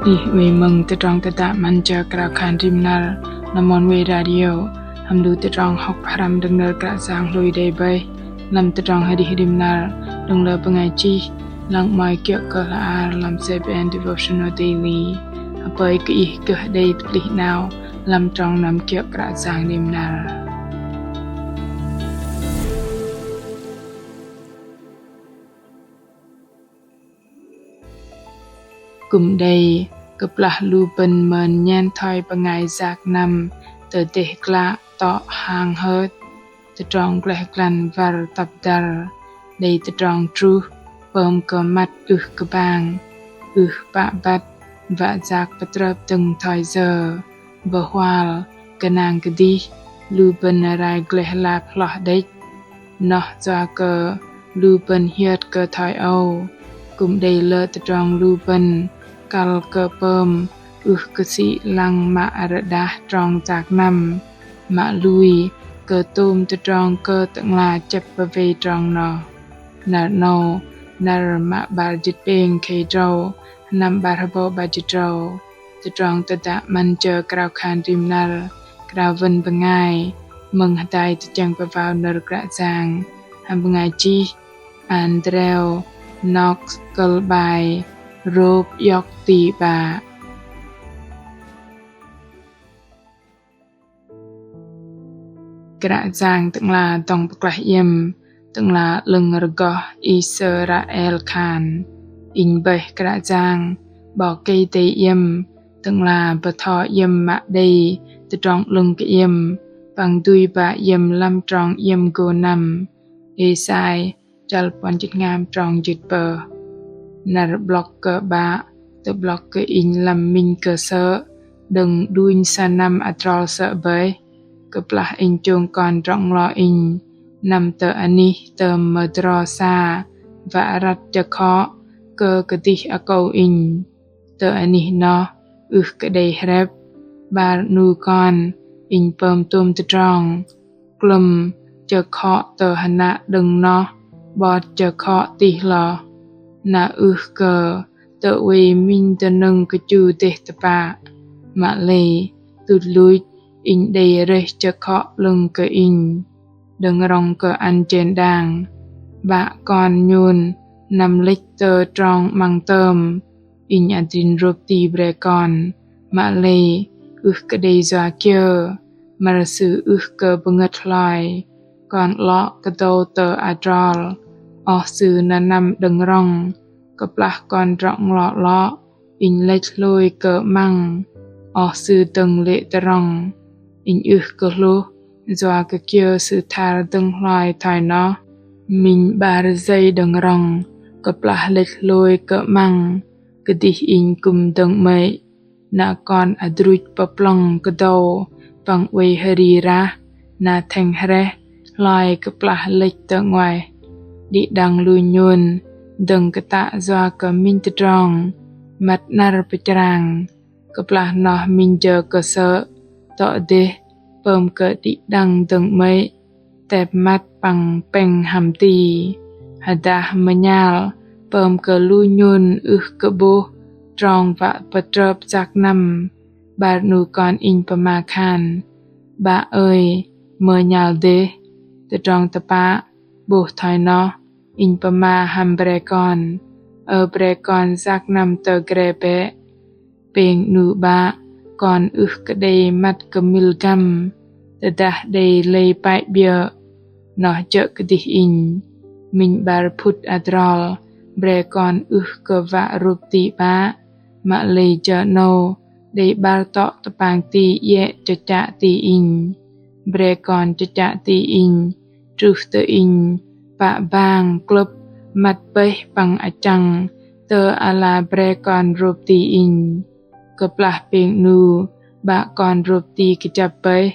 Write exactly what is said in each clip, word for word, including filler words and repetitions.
Ih oei mơ̆ng tơdrong tơdă 'Măn Jơ Krao Khan Rim Năr lăm Oneway Radio, hăm lu tơdrong hŏk pơhrăm đơ̆ng nơ̆r Kră Yang hlôi đei bơih lăm tơdrong arih rim năr đơ̆ng lơ bơngai chih, lăng 'mơ̆i kiơ̆ kơ hla bơar lăm C B N Devotional Daily. Hơpơi kơ ih gơh đei tơplih 'nao lăm trong năm kiơ̆ Kră Yang rim năr. Kư̆m đei kơplah lu bơ̆n mơn nhen thoi bơngai yak năm tơ dêh glă tŏ hang hơt, tơdrong gleh glăn wăr tăp dăr, đei tơdrong truh pơm kơ măt ưh kơ bang, ưh pă băt, wă yak pơtrơp dơ̆ng thoi yơ, bơhual, gơnang kơdih, lu bơ̆n rai gleh lap hloh đĕch. Noh yua kơ lu bơ̆n hiơt kơ thoi âu, kư̆m đei lơ tơdrong lu bơ̆n kăl kơ pơm ưh kơ sĭ lăng mă rơđah trong yak năm, mă lui kơ tôm tơdrong kơ Tơ'ngla chĕp pơwei trong noh. Năr 'nâu, năr mă 'bar jĭt pêng khei tơdrâu, sơnăm 'bar hơbâu 'bar jĭt tơdrâu. Tơdrong tơdă 'Măn Jơ Krao Khan Rim Năr krao wơ̆n bơngai mơ̆ng hơdai tơchĕng pơwao nơ̆r Kră Yang hăm bơngai chih Andrew Knox, kơ̆l 'bai Rôp iŏk ti 'Bă. Kră Yang Tơ'ngla dŏng pơklaih iĕm, Tơ'ngla 'lơ̆ng rơgoh Israel khan: Inh bơih Kră Yang 'Bok Kei-Dei iĕm, Tơ'ngla bơtho iĕm mă đei tơdrong 'lơ̆ng kơ iĕm, păng dui ba iĕm lăm trong iĕm gô năm. Êsai chăl puăn jĭt hngam trong jĭt pơh. Năr 'blŏk kơ 'Bă tơ'blŏk kơ inh lăm minh kơsơ̆ đơ̆ng đunh sa năm adrol sơ̆ bơih. Kơplah inh chông kon drŏ-nglo inh năm tơ anih tơm mơdro sa wă răt chơkhŏ kơ kơdih akâu inh. Tơ anih noh ưh kơ đei hrĕp, 'bar 'nu kon inh pơm tôm tơdrong. Klơ̆m chơkhŏ tơ hơnă đơ̆ng noh 'bot chơkhŏ tih hloh. Na ưh kơ tơ oei minh dơnơ̆ng kơchu dêh tơpă. Mă lei tuch luch inh đei rơih chơkhŏ 'lơ̆ng kơ inh. Đơ̆ng rŏng kơ ăn jên đang, 'bă kon nhôn năm lĕch tơ trong 'măng tơm. Inh adrin rôp ti bre kon, mă lei ưh kơ đei yua kiơ, măr sư ưh kơ bơngơ̆t hloi. Kon 'lŏ kơdâu tơ adrol, oh sư nơnăm đơ̆ng rŏng. Kơplah kon drŏ-nglo 'lŏ, inh lĕch hlôi kơ 'măng, oh sư dơ̆ng lê̆ tơrŏng. Inh ưh kơ hlôh yua kơ kiơ sư thar dơ̆ng hloi thoi noh. Minh 'bar jei đơ̆ng rŏng, kơplah lĕch hlôi kơ 'măng, kơdih inh kư̆m dơ̆ng 'mơ̆i. Na kon adruch pơplŏng kơdâu păng oei hơri rah, na thĕng hrĕh hloi kơplah lĕch tơ 'nguaih. Đĭ đăng lu nhôn dơ̆ng kơtă yua kơ minh tơdrong, măt 'năr pơchrang. Kơplah noh minh jơ kơsơ̆ tŏ dêh pơm kơ đĭ đăng dơ̆ng 'mơ̆i, tep măt păng pĕng hăm ti. Hơdah mơnhal pơm kơ lu nhôn ưh kơ 'bôh trong wă pơtrơp yak năm, 'bar 'nu kon inh pơma khan: 'Bă ơi, mơnhal dêh. Tơdrong tơpă 'bôh thoi noh, inh pơma hăm bre kon: Ơ bre kon yak năm tơ gre bĕ. Pêng 'nu 'bă, kon ưh kơ đei măt kơmil găm, tơdah đei lei păi 'biơ̆. Noh jơ̆ kơdih inh. Minh 'bar phŭt adrol, bre kon ưh kơ wă rôp ti 'bă, mă lei jơ 'nâu đei 'bar tŏ tơpang ti iĕ chơchă ti inh. Bre kon chơchă ti inh, truh tơ inh pă bang klơ̆p măt pơih păng achăng tơ ala bre kon rôp ti inh. Kơplah pêng 'nu 'bă kon rôp ti kơjăp pơih,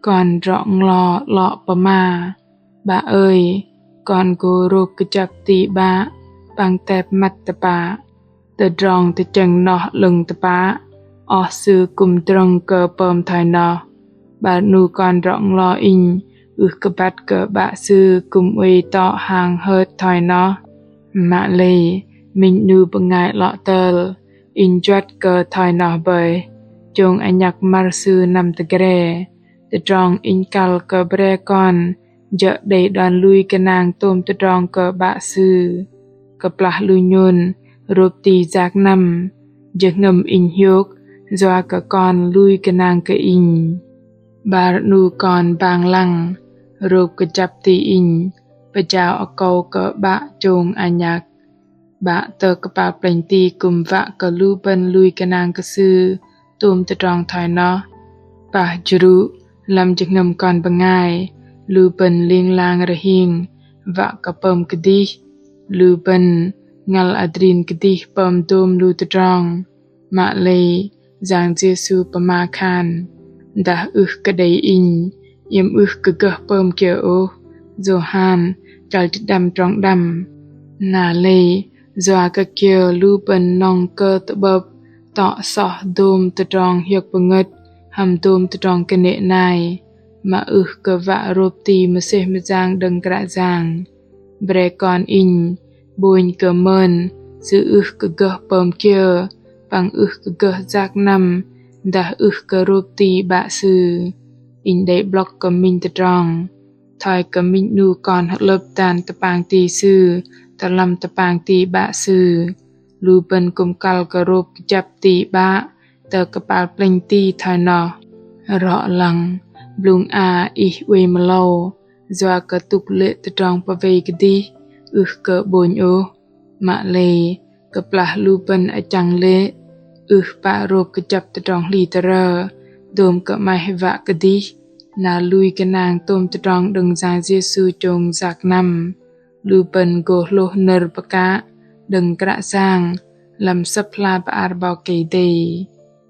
kon drŏ-nglo 'lŏ pơma: 'Bă ơi, kon gô rôp kơjăp ti 'bă păng tep măt tơpă. Tơdrong tơchĕng noh 'lơ̆ng tơpă, oh sư kư̆m drơ̆ng kơ pơm thoi noh. 'Bar 'nu kon drŏ-nglo inh ưh kơ băt kơ 'bă sư kư̆m oei tŏ hang hơt thoi noh. Mă lei minh 'nu bơngai 'lŏ tơl Inh juăt kơ thoi noh bơih, chông anhăk măr Sư năm tơgre. Tơdrong Inh kăl kơ bre kon jơ̆ đei đon lui gơnang tôm tơdrong kơ 'Bă Sư. Kơplah lu nhôn rôp ti yak năm, jơhngơ̆m Inh hiôk yua kơ kon lui gơnang kơ Inh. 'Bar 'nu kon bang lăng, rôp kơjăp ti Inh, pơjao akâu kơ 'Bă chông anhăk. 'Bă tơ kơpal plĕnh ti kư̆m wă kơ lu bơ̆n lui gơnang kơ Sư tôm tơdrong thoi noh. Pah jrŭ lăm jơhngơ̆m kon bơngai, lu bơ̆n ling lang rơhing wă kơ pơm kơdih. Lu bơ̆n ngăl adrin kơdih pơm dôm lu tơdrong. Mă lei Yang Yêsu pơma khan: Dah ưh kơ đei Inh, iĕm ưh kơ gơh pơm kiơ ôh. Yôhan chăl jĭt đăm trong đăm. Na lei yua kơ kiơ lu bơ̆n nŏng kơ tơ'bơ̆p tŏ soh dôm tơdrong hiơ̆k pơngơ̆t hăm dôm tơdrong kơnê̆ nai, mă ưh kơ wă rôp ti mơsêh mơyang đơ̆ng Kră Yang. Bre kon Inh 'bônh kơ mơn, sư ưh kơ gơh pơm kiơ, păng ưh kơ gơh yak năm, dah ưh kơ rôp ti 'Bă Sư. Inh đei 'blŏk kơ minh tơdrong. Thoi kơ minh 'nu kon hơlơ̆p dan tơpang ti sư tơ lăm tơpang ti 'Bă Sư, lu bơ̆n kư̆m kăl kơ rôp kơjăp ti 'Bă tơ kơpal plĕnh ti thoi noh. Rŏ lăng, blŭng a ih oei mơlâu yua kơ tŭk lê̆ tơdrong pơwei kơdih ưh kơ 'bônh ôh. Mă lei kơplah lu bơ̆n achăng lê̆, ưh pă rôp kơjăp tơdrong hli tơrơ, dôm kơ 'maih wă kơdih, na lui gơnang tôm tơdrong đơ̆ng Yang Yêsu chông yak năm. Lu bơ̆n gô hlôh nơ̆r pơkă đơ̆ng Kră Yang lăm Sơ̆p hla bơar 'Bok Kei-Dei.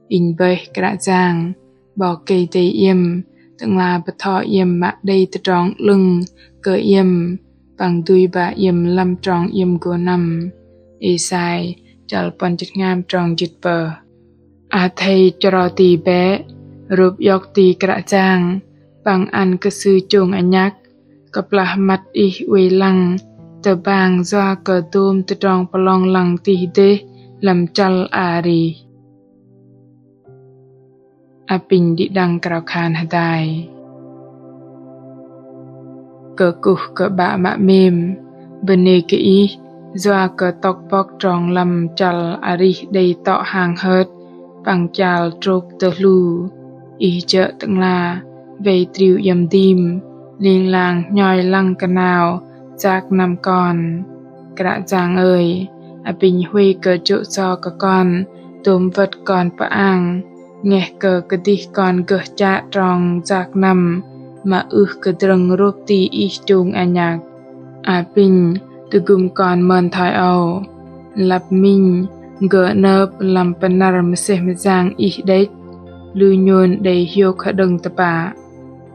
Inh bơih Kră Yang, 'Bok Kei-Dei iĕm, Tơ'ngla bơtho iĕm mă đei tơdrong 'lơ̆ng kơ iĕm, păng dui ba iĕm lăm trong iĕm gô năm. Êsai chăl puăn jĭt hngam trong jĭt pơh. Athei chro ti bĕ, rôp iŏk ti Kră Yang, păng ăn kơ Sư chông anhăk, kơplah măt ih oei lăng tơbang yua kơ dôm tơdrong pơlong lăng tih dêh lăm chăl arih. Apinh đĭ đăng krao khan hơdai. Kơkuh kơ 'Bă mă 'mêm, bơnê kơ Ih yua kơ tŏk bŏk trong lăm chăl arih đei tŏ hang hơt păng chal trôk tơ hlu. Ih jơ̆ Tơ'ngla wei triu iĕm dim, ling lang hnhoi lăng kơnao yak năm kon. Kră Yang ơi, apinh huay kơ jô̆ so kơ kon, dôm wơ̆t kon pơang, ngeh kơ kơdih kon gơh chă trong yak năm mă ưh kơ drơ̆ng rôp ti Ih chông anhăk. Apinh tơgŭm kon mơn thoi âu. Lăp minh gơh 'nơ̆p lăm pơnăr mơsêh mơyang Ih đĕch, lu nhôn đei hiôk hơđơ̆ng tơpă.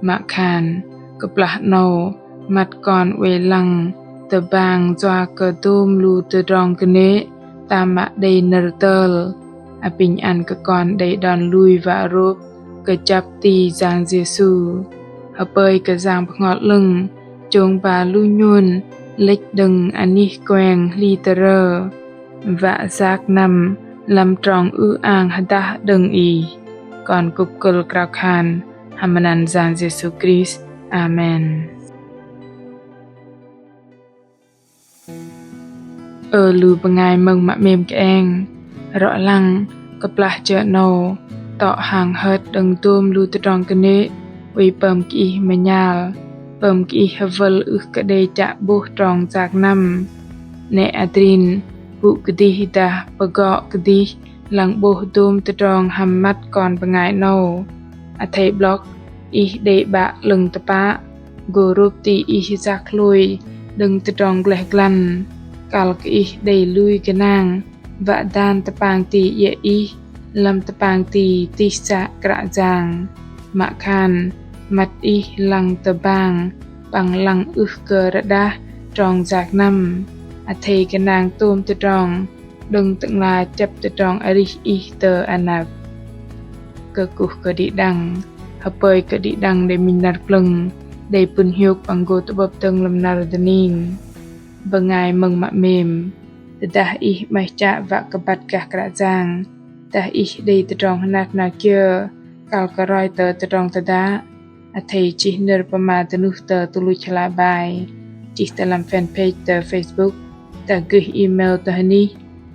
Mă khan kơplah 'nâu măt kon oei lăng tơbang yua kơ dôm lu tơdrong kơnê̆ tam mă đei nơ̆r tơl. Apinh ăn kơ kon đei đon lui wă rôp kơjăp ti Yang Yêsu. Hơpơi kơ Yang Bơhngol 'Lơ̆ng chông ba lu nhôn lĕch đơ̆ng anih kueng hli tơrơ, wă yak năm lăm trong ư-ang hơdah đơ̆ng Ih. Kon kŭk kơ̆l krao khan hăm anăn Yang Yêsu Krist. Amen. Ơ lu bơngai mơ̆ng mă 'mêm kơeng, rŏ lăng kơplah jơ 'nâu tŏ hang hơt đơ̆ng dôm lu tơdrong kơnê̆ oei pơm kơ ih mơnhal, pơm kơ ih hơwơl ưh kơ đei chă 'bôh trong yak năm. 'Nĕ adrin pŭ kơdih dah pơgŏ kơdih lăng 'bôh dôm tơdrong hăm măt kon bơngai 'nâu. Athei 'blŏk ih đei 'Bă 'lơ̆ng tơpă gô rôp ti ih yak hlôi đơ̆ng tơdrong gleh glăn, kăl kơ ih đei lui gơnang wă dan tơpang ti iĕ ih lăm tơpang ti tih chă Kră Yang. Mă khan măt ih lăng tơbang păng lăng ưh kơ rơđah trong yak năm. Athei gơnang tôm tơdrong đơ̆ng Tơ'ngla chĕp tơdrong arih ih tơ anăp. Kơkuh kơ đĭ đăng, hơpơi kơ đĭ đăng đei minh năr plơ̆ng, đei pŭn hiôk păng gô tơ'bơ̆p dơ̆ng lăm năr dơning. Bơngai mơ̆ng mă 'mêm, Tơdah ih 'maih chă wă kơ băt gah Kră Yang, dah ih đei tơdrong hnat hnat kiơ kăl kơ roi tơ tơdrong tơdă, athei chih nơ̆r pơma dơnuh tơ tơluch hla bơar, chih tơ lăm fanpage tơ Facebook, dah gơih email tơ hơnih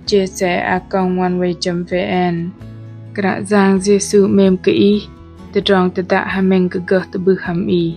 jc a còng oneway chấm vn. Kră Yang Yêsu 'mêm kơ ih. Tơdrong tơdă hơmĕng kơ gơh tơ'bưh hăm ih.